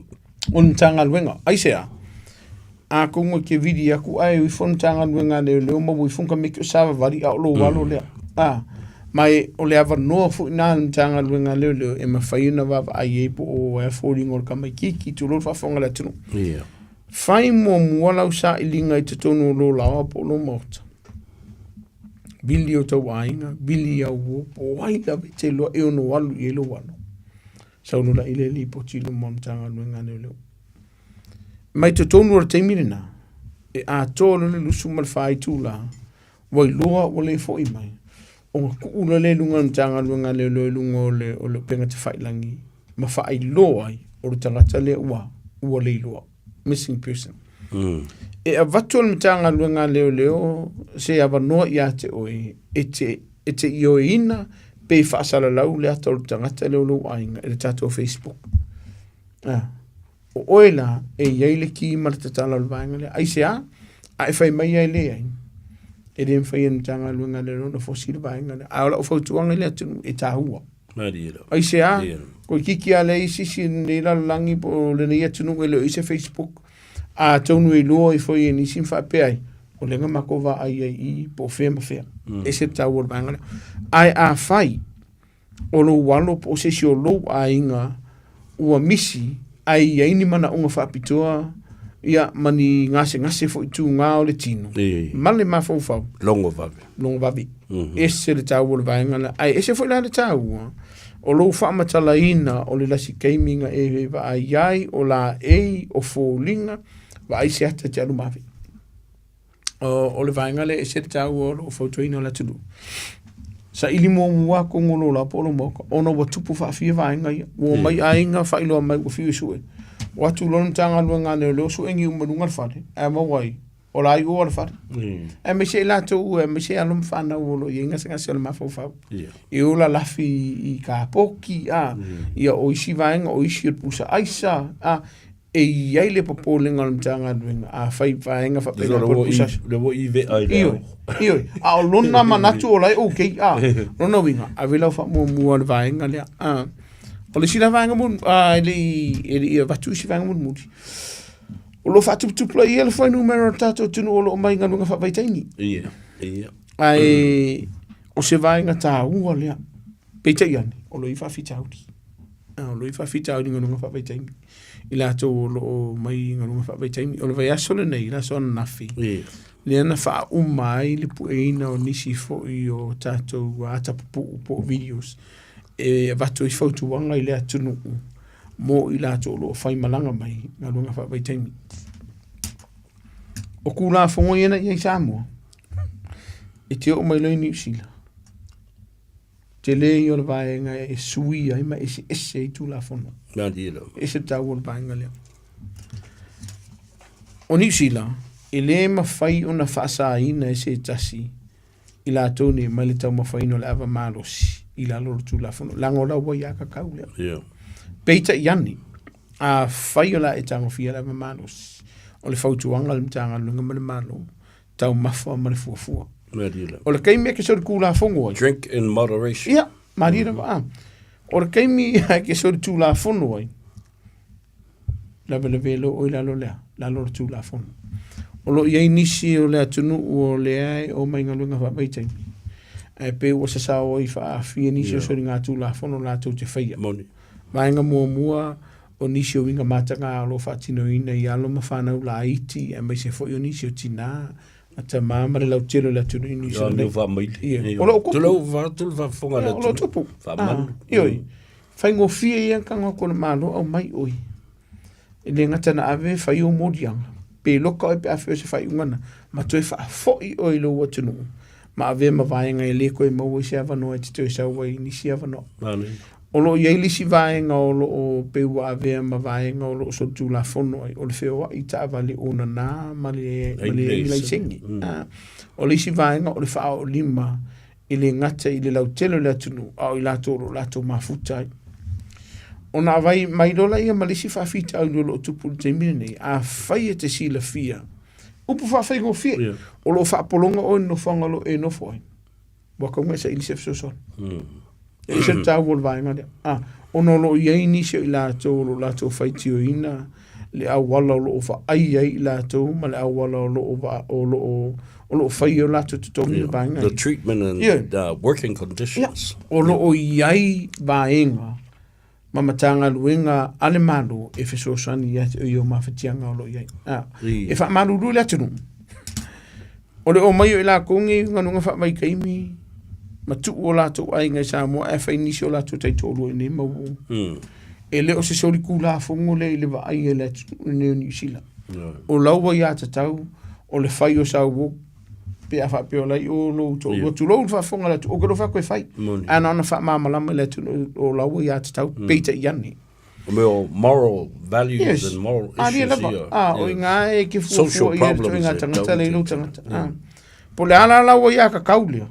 O le Matagaluega. Aisea? Atonu e te vili atu ae o ifo le Matagaluega a Leoleo ma ua ifo ni tamaiti o savavali a o lou alo lea. A, ma e, o le avanoa foi lena a le Matagaluega a Leoleo e mafai ona vaavaai ai po o a foliga o le tamaitiiti, tulou le faafofoga a le atunuu. Yeah. Fai muamua lau sailiga i totonu o lou laoa po o lou maota. Vili o tou aiga, vili au uo, po o ai lava e te iloa e ono alu i ai lou alo. Sau loa la i le lipoti i luma o le Matagaluega a Leoleo. Mai totonu o le taimi lena, e atoa loa le 24 itula, ua iloa ua le foi mai, ona tuu loa lea i luga o le Matagaluega a Leoleo i luga o le, o le upega tafailagi ma faailoa ai o le tagata lea ua, ua le iloa, missing person. E avatu e le Matagaluega a Leoleo se avanoa ia te oe e te, e te ioeina pe faasalalau le ata o le tagata lea o lou aiga i le tatou Facebook. Ah. O oe la e i ai le ki ma le tatala o le vaega lea. Aisea? A e fai mai ai leai, e le mafai e le Matagaluega a Leoleo ona fosi le vaega lea. A o lau fautuaga i le atunuu, e taua. Aisea? Toeitiiti lava leai se isi i lenei lalolagi po o lenei atunuu e le o i ai se Facebook. Atonu e iloa ifo i ai nisi ma faapea ai, o lea na matou vaai ai i i po o fea ma fea. E ese le taua o le vaega lea. Ae afai o lou alo po o se isi o lou aiga ua misi ae i ai ni manaoga faapitoa ia ma ni gasegase foi tuga o le tino ma le mafaufau logo vave logo vave ese le taua o le vaega lea ae ese foi la le taua o lou faamatalaina o le lasi taimi na e vaai ai o laei o foliga vaai se ata e te alu ma ave. O le vaega lea e ese le taua o lou fautuaina o le atunuu. Saili muamua atu o lou laoa po o lou maota ona ua tupu faafia vaega ia. Ua omai aiga faailoa mai ua fiu e sue. O atu loa le Matagaluega a Leoleo sue niu ma luga o le fale ae maua ai o la e i o le fale. Aemaise i latou aemaise alo ma fanau o lo o i ai gasegase o le mafaufau. E ola lafi i kapoki, a, ia o isi vaega o isi o le pusa aisa, a, e i ai le popolega o le Matagaluega afai vaega faapena po o le pusa aisa. Lea ua i vea i le ao. Ioe, a o lona manatu o la e okay, a, lona uiga, ave lau faamuamua i le vaega lea, a. O le isi la vaega e le i avatu isi vaega mulimuli, o lo o faatuputupulaia le fuainumera o le tatou atunuu o lo o mai i galuega faavaitaimi. Ia, ia. Ae o se vaega taua lea. Peitai ane, o lo o i ai faafitauli. O lo o i ai faafitauli i galuega faavaitaimi. I latou o lo o mai i galuega faavaitaimi. O le vaiaso lenei, le aso ananafi, lea na faauma ai le pueina o nisi foi o tatou ata pupuu po o videos e avatu ai fautuaga i le atunuu mo i latou o lo o faimalaga mai i galuega faavaitaimi. O Tulafono ia na i ai i Samoa, e te oo mai loa i Niu Sila, tele ia o le vaega e sui ai ma eseese ai Tulafono. E ese le taua o le vaega lea. O Niu Sila, e le mafai ona faasaina e se tasi i latou nei mai le taumafaina o le ava malosi. i lalo o le Tulafono, leaga o lau aiatatau lea. Peitai ane, afai o le a e tagofia le ava malosi, o le fautuaga a le Matagaluega ma le Malo, taumafa ma le fuafua. O le taimi e te solitulafono ai. Drink in moderation. Ia, malie lava. O le taimi e te solitulafono ai, lavelave loa oe i lalo lea, lalo o le Tulafono. O lo o i ai nisi o le atunuu o lea e omai galuega faavaitaimi, ae pei ua sasao ai faaafia nisi o soligatulafono latou te faia. Moni. Vaega muamua, o nisi o uiga mataga o lo o faatinoina i alo ma fanau laiti, aemaise foi o nisi o tina ma tama ma le lautele o le atunuu i Niu Sila nei. Ia, o lo o tupu. Tulou vaeatu le faafofoga a le Ia, o lo o atunuu. tupu. Faamalu. Ioe. Faigofie ia tago atu o le Malo aumai oe. E le gata na ave fai ou moliaga, pe loka oe pe a fai o se faaiuga na, ma toe faafoi oe i lou atunuu, ma avea ma vaega e le toe maua ai se avanoa e te toe sau ai i nisi avanoa. O lo o i ai le isi vaega o lo o pei ua avea ma vaega o lo o solitulafono ai, o le feoai i taavale onana ma le laisene. O le isi vaega o le faaoolima e le gata i le lautele o le atunuu, a o i latou o lo o latou mafuta ai. Ona avai mai loa lea ma le isi faafitauli o lo o tupu i le taimi lenei, afai e te silafia, upu faafaigofie, o lo o faapologa oe i le nofoaga o lo o e nofo ai, ua tatau ona e saili se fesoasoani. E ese le taua o le vaega lea. Ona o lo o i ai nisi o i latou o lo o latou faitioina le auala o lo o vaai ai i latou ma le auala o lo o o lo o o lo o fai ai o latou totogi le vaega The treatment and the working conditions. O lo o i ai vaega ma Matagaluega a le Malo e fesoasoani ia te oe i ou mafatiaga o lo o i ai. E faamalulu i le atunuu. O le omai o i latou nei i galuega faavaitaimi ma tuu o latou aiga i Samoa ae fai nisi o latou taitoalua i inei ma ua E le o se solitulafono lea i le vaai a le atunuu lenei o Niu Sila. O lau aiatatau o le fai o sau uo pe a faapea o la i o lou toalua. Tulou le faafofoga a le atunuu, ou te le o fai atu e fai. Ae na ona faamalamalama i le atunuu o lau aiatatau, peitai ane. O mea o moral values and moral issues ia. O i ina e te fuafua i ai le ituaiga tagata lea i lou tagata. Po o le a la lau aiatatau lea,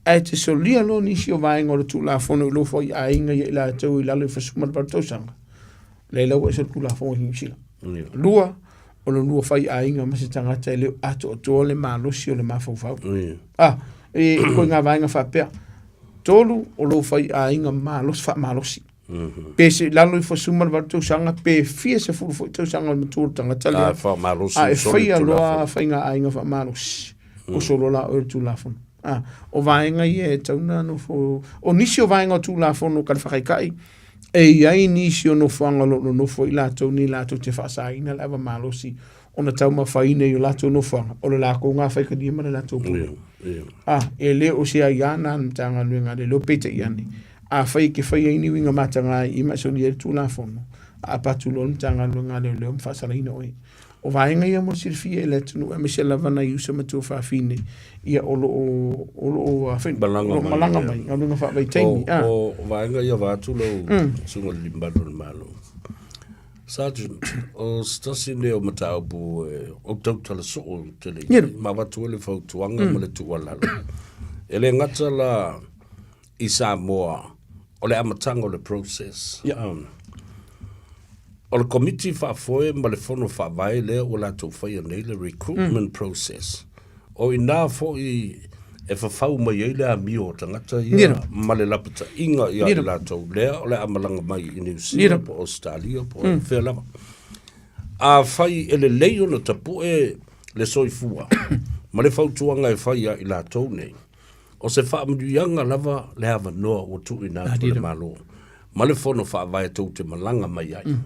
ae te solia loa nisi o vaega o le Tulafono i lou faiaiga ia i latou i lalo i 18 tausaga, leai la ua ese le Tulafono i Niu Sila. Lua, o le lua faiaiga ma se tagata e le o atoatoa le malosi o le mafaufau. E ituaiga vaega faapea. Tolu, o lou faiaiga malosi, faamalosi. Pe se i lalo ifo 18 tausaga, pe fia sefulu foi tausaga o le matua o le tagata lea. A e faia loa faiga aiga faamalosi, oso loa la oe i le Tulafono. O vaega ia e tatau ona nofo, o nisi o vaega o Tulafono ka le faataitai, e i ai nisi o nofoaga o lo o nonofo ai latou nei latou te faasaina le ava malosi ona taumafaina i o latou nofoaga, o le latou gafaitalia ma le latou pule. E le o se aia na a le Matagaluega a Leoleo, peitai ane, afai e te faia ai ni uiga mataga i ma e solia ai le Tulafono, a apatu loa le Matagaluega a Leoleo ma faasalaina oe. O vaega ia mo le silafia e le atunuu aemaise lava nai uso ma tuafafine ia o lo o o lo o a fai- Malaga o lo o mai, malaga ia. mai galuega faavaitaimi. O vaega ia vaeatu lau susuga i le Alii Mamalu o le Malo. Sergeant, o se tasi lenei o mataupu e ou tautala soo tele i ai, ma avatu ai le fautuaga ma le tuualalo. E le gata la i Samoa, o le amataga o le process. O le Komiti Faafoe ma le Fono Faavae lea ua latou faia nei le recruitment process. O i ina foi e fafau mai ai le amio o tagata ia ma le lapataiga ia i latou lea o le a malaga mai i Niu Sila po o Ausetalia po o fea lava. Afai e lelei ona tapue le soifua ma le fautuaga e fai ia i latou nei, o se faamanuiaga lava le avanoa ua tuuina atu e le Malo ma le Fono Faavae tou te malaga mai ai.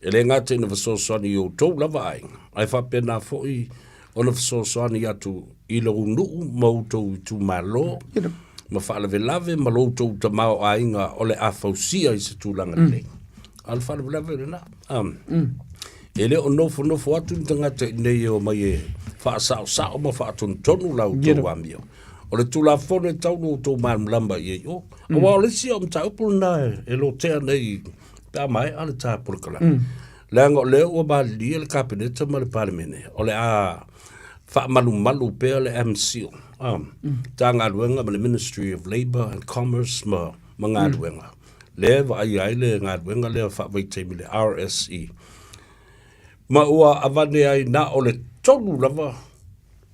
E le gata ina fesoasoani i outou lava aiga, ae faapena foi ona fesoasoani atu i lou nuu ma outou itumalo ma faalavelave ma lo outou tamaoaiga o le a fausia i se tulaga lelei. A o le faalavelave lena. E le o nofonofo atu ni tagata i inei e omai e faasaosao ma faatonutonu la outou amio. O le Tulafono e tatau ona outou malamalama i ai o. Aua o le isi au mataupu lena e lotea nei pe a maea le ta polokalame. Leaga o lea ua malilie le Kapeneta ma le Palemene, o le a Faamalumalu pea le MCIL, Matagaluega ma le Ministry of Labour and Commerce ma ma galuega. Lea e vaaia ai le galuega lea faavaitaimi le RSE. Ma ua avane ai na o le tolu lava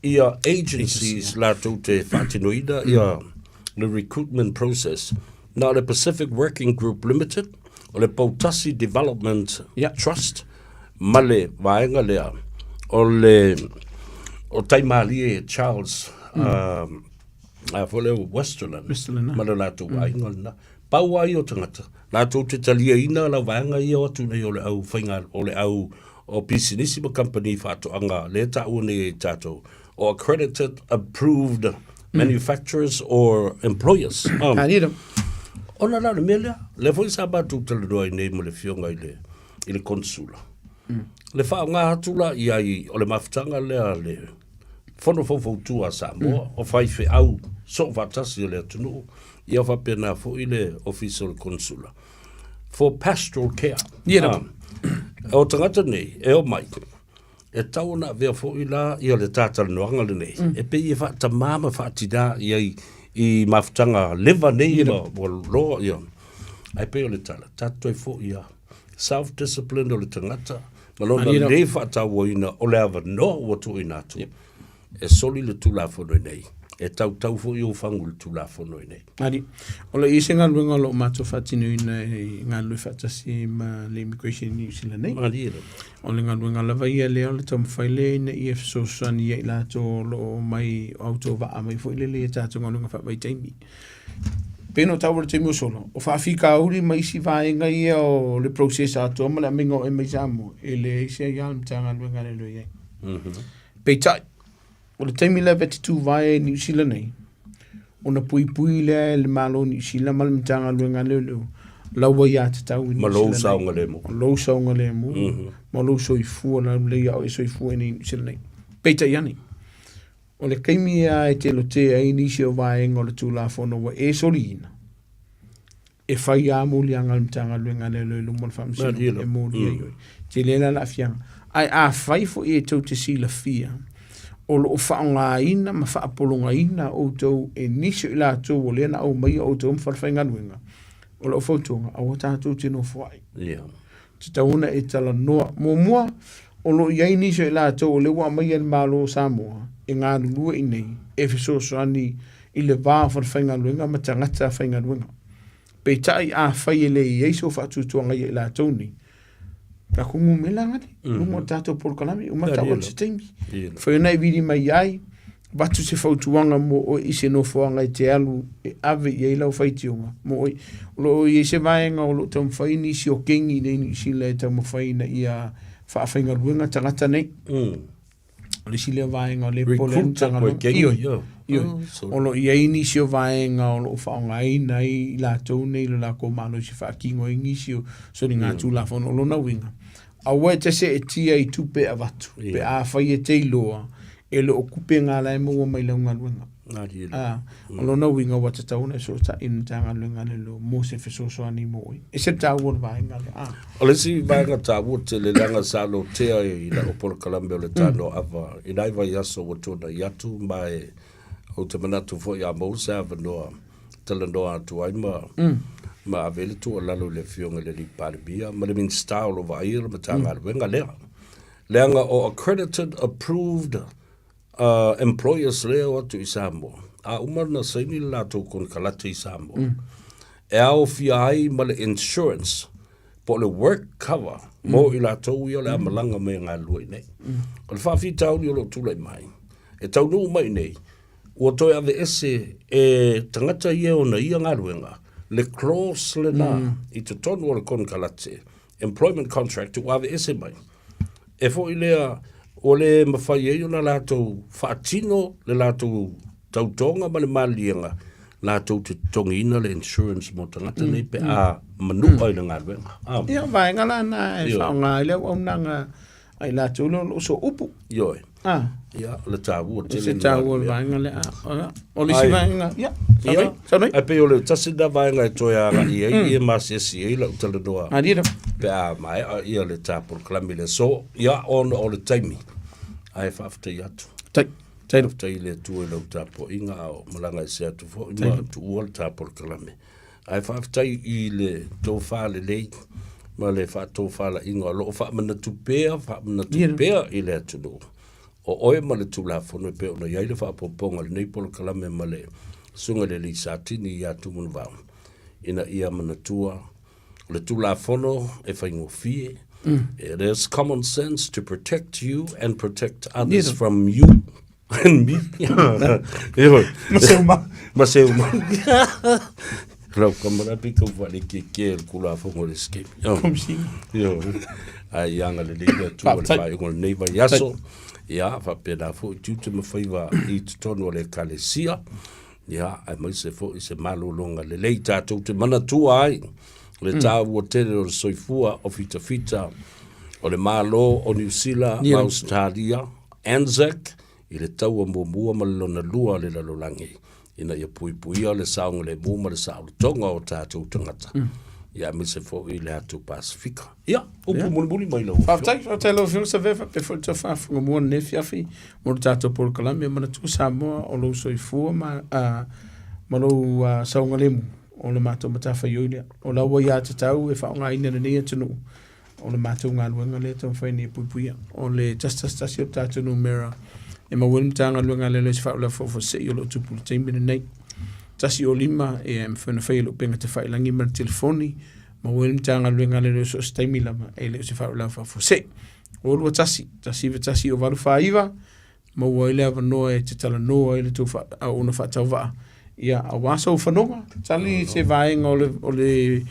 ia agencies latou te faatinoina ia le recruitment process. Na o le Pacific Working Group Limited, o le Poutasi Development Trust, ma le vaega lea o le o Taimalie Charles a foi lea Westerland, Westerland, ma le latou aiga lena. Pau lava ia o tagata, latou te taliaina lau vaega ia o atu nei o le au faiga, o le au o pisinisi ma kamupani faatoaga lea e taua nei e tatou, o accredited approved manufacturers or employers. Ona la o le mea lea, lea foi sa matou talanoa ai nei ma le afioga i le i le Konesula. Le faaaoga atu la i ai o le mafutaga lea a le Fono Faufautua a Samoa, o faifeau soofaatasi o le atunuu, ia faapena foi le Ofisa o le Konesula for pastoral care. Ia lava. O tagata nei e omai, e tatau ona avea foi la ia le talatalanoaga lenei, e pei e faatamā ma faatinā i ai i mafutaga leva nei ma ua loa ia. Ae pei o le tala, tatou toe foi lava. Self discipline o le tagata ma lona lē faatauaina o le avanoa ua tuuina atu e soli le Tulafono nei, e tautau foi ou fagu i le Tulafono nei. Ari, o le i se galuega o lo o matou faatinoina i galulue faatasi ma le Immigration New Zealand nei. Malie lava. O le galuega lava ia lea o le taumafai lea ina ia fesoasoani ia i latou o lo o omai o autovaa mai foi lele i a tatou galuega faavaitaimi. Pei ona taua i le taimi ua sola, o faafitauli ma isi vaega ia o le process atoa ma le aumaiga o oe mai Samoa, e leai se aia a le Matagaluega a le Leoleo i ai. Peitai, o le taimi lea e te tuvae ai i Niu Sila nei, ona puipui lea e le Malo o Niu Sila ma le Matagaluega a Leoleo lau aiatatau i Ma Niu lou Sila nei. saogalemu. O lou saogalemu ma lou soifua laulelei a o e soifua ai nei i Niu Sila nei. Peitai ane, o le taimi lava e te lotea ai nisi o vaega o le Tulafono ua e soliina, e fai lava moliaga a le Matagaluega a Leoleo i luma o le Faamasinoga e molia ai oe. Tele la le aafiaga. Ae afai foi e tou te silafia o lo o faaaogaina ma faapologaina outou e nisi o i latou o lea na aumaia outou ma falefaigaluega, o lau fautuaga, aua tatou te nofoai. Yeah. Tatau ona e talanoa. Muamua, o lo o i ai nisi o i latou o lea ua aumaia e le Malo o Samoa e galulue i inei e fesoasoani i le va o falefaigaluega ma tagata faigaluega. Peitai, afai e le i ai sou faatuatuaga ia i latou nei, tatou numera gale, luga o le tatou polokalame, uma tau atu se taimi. Fai ona e vili mai ai, avatu se fautuaga mo oe i se nofoaga e te alu e ave i ai lau faitioga mo oe. O lo o i ai se vaega o lo o taumafai nisi o kengi i nei Niu Sila e taumafai ina ia faafaigaluega tagata nei. O le isi lea vaega o lea e pole ai le Recruit koe Matagaluega. kengi, Ioe, ioe. ioe. Oh, so- O lo o i ai nisi o vaega o lo o faaaogaina ai i latou nei lo lakou malosi e faatino ai nisi o soligatulafono. O lona uiga, aua e te seetia i tupe e avatu, pe afai e te iloa e le o kupe ngā la e maua mai lau galuega. Ah, o lona uiga ua tatau ona e sootai i le Matagaluega a Leoleo mo se fesoasoani mo oe. E se taua o le vaega lea. Ah. O le isi vaega taua tele leaga sa lotea i lau polokalame o le Tanoa Ava i nai vaiaso ua tuanai atu ma e ou te manatu foi a maua se avanoa talanoa atu ai ma ma ave ai le tuualalo i le Afioga i le Alii Palemia ma le Minisita o lo o vaaia le Matagaluega lea. Leaga o accredited approved employers lea o atu i Samoa, a uma ona saini le latou konekarate i Samoa, e aofia ai ma le insurance po o le work cover mo i latou ia o le a malaga mai e galulue i inei. O le faafitauli o lo o tulai mai, e taunuu mai i inei, ua toe aveese e tagata ia e ona ia galuega le clause lena i totonu o le konekarate, employment contract ua aveese mai. E foi lea ua le mafai ai ona latou faatino le latou tautoga ma le maliliega latou te totogiina le insurance mo tagata nei pe a manua i le galuega. Ah. Ia, o vaega la na e faaaoga ai le auaunaga a i latou lea o lo o soupu. Ioe. Ah. Ia, o le taua tele. Se taua o le vaega lea. Ah, o le isi vaega, ia, ia, ai pei o le tasi lena vaega e toe agai i ai, ia masiasi ai lau talanoa. Malie Pe a maea ia le ta polokalame i le aso, ia, ona o le taimi, ae faafetai atu. Tai, tai Faafetai i le Atua i lau tapuaiga a o malaga ese atu foi ma tuua le ta polokalame. Ae faafetai i le tofa lelei ma le faatofalaiga o lo o faamanatu pea, faamanatu pea i le atunuu. O oe ma le Tulafono e pei ona i ai le faaopoopoga o lenei polokalame ma le Susuga i le Alii Satini ia Tumanuvao, ina ia manatua o le Tulafono e faigofie. It is common sense to protect you and protect others yeah. from you and me. Ma se uma. Ma se uma. Lau kamarapi kau whare ke ke le kula whango le escape. Kumsing. Yo. Ai anga le leila tu o le whai o le nei vai aso. Ia, whapena fo i tute ma whaiwa i totonu o le kalesia. Ia, aemaise foi se malologa lelei tatou te manatua ai le taua tele o le soifua o fitafita o le Malo o Niu Sila ma Ausetalia, ANZAC, i le taua muamua ma le lona lua o le lalolagi, ina ia puipuia le saogalemu ma le saolotoga o tatou tagata, ia aemaise foi le atu Pasefika. Ia, upu mulimuli mai lau afioga. Faafetai, faafetai lau Afioga Savea, faapea foi le tou faafofoga lenei afiafi mo le tatou polokalame. Manatua Samoa o lou soifua ma, ma lou saogalemu o le matou matafaioi lea. O la ua ia tatau e faaaogaina lenei atunuu o le matou galuega lea e taumafai nei e puipuia. O le 111 o le tatou numera e maua ai le Matagaluega a Leoleo i se faalavelave faafuasei o lo o tupu i le taimi lenei. 105 e mafai ona faia i le upega tafailagi ma le telefoni maua ai le Matagaluega a Leoleo so o se taimi lava e le o se faalavelave faafuasei. 221 191 849 maua ai le avanoa e te talanoa ai le tou auauna faatauvaa ia aua sou fanoga tali se vaega o le o le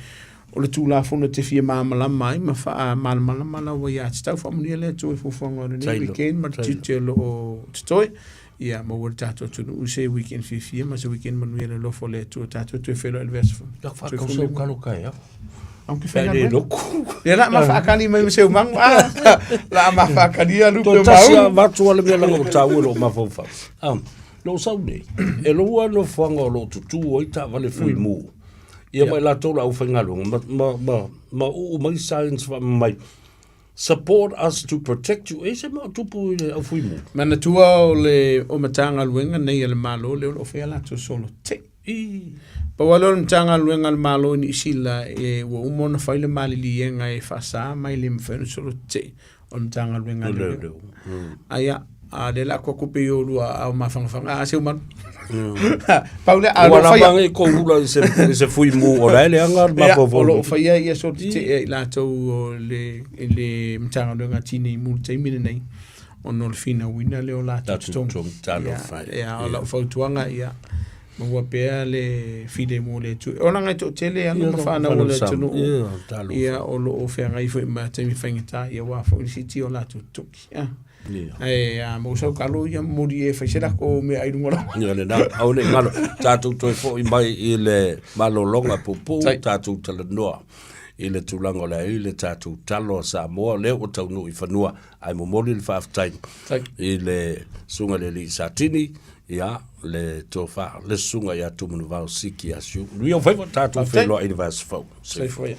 o le Tulafono e te fia malamalama ai ma faamalamalama lau aiatatau. Faamanuia le Atua i fuafuaga o lenei weekend ma le tiute o lo o totoe. Ia maua le tatou atunuu se weekend fiafia ma se weekend manuia le alofa o le Atua. Tatou toe feiloai i le vaiaso fou. Ia whakau kalo kai a. Au ke whai le loku. Ia la ma whaakani mai ma seu mangu. Ah, la ma whaakani a lupe mau. Tasi a vatu ala mea langa o tāua lo mawhauwhau. Lo sau nei, e lua no whanga o lo tutu o i tā vale fui mū. Ia mai latou le aufaigaluega ma, ma, ma, ma uu mai science fa mai support us to protect you. E se mea o tupu i le aufuimu. Manatua o le o Matagaluega nei a le Malo lea o lo o faia latou solo te. I. Pau lava lea o le Matagaluega a le Malo i Niu Sila e ua uma ona fai le maliliega e faasa mai le mafai ona solo te o le Matagaluega a Leoleo. Aia, a lea la koku pe o lua au mafangafanga a seu manu. Pau lea, a lo faia. Ua ko hula i se, i se fui mu o lai le anga ma po O lo faia ia so te e latou o le, le Matagaluega Tinei Mu le taimi lenei. Ona o le finauina lea o latou totogi. Ia, o lau fautuaga, ia, maua pea le filemu o le Atua. O leaga e toatele alo ma fanau o le atunuu, ia, o lo o feagai foi ma taimi faigata, ia aua foi le siitia o latou totogi. Ae a maua sau kalo, ia momoli e fai se lako meaai i luga o lau. Ia lena, aua ne i galo, tatou toe foi mai i le malologa puupuu, tatou talanoa i le tulaga o le a i ai le tatou talo a Samoa, lea ua taunuu i fanua, ae momoli le faafetai i le Susuga i le Alii Satini, ia, le tofa, le Susuga ia Tumanuvao Siki Asiu. Manuia ou faiva, tatou feiloai i le vaiaso fou. Soifua ia.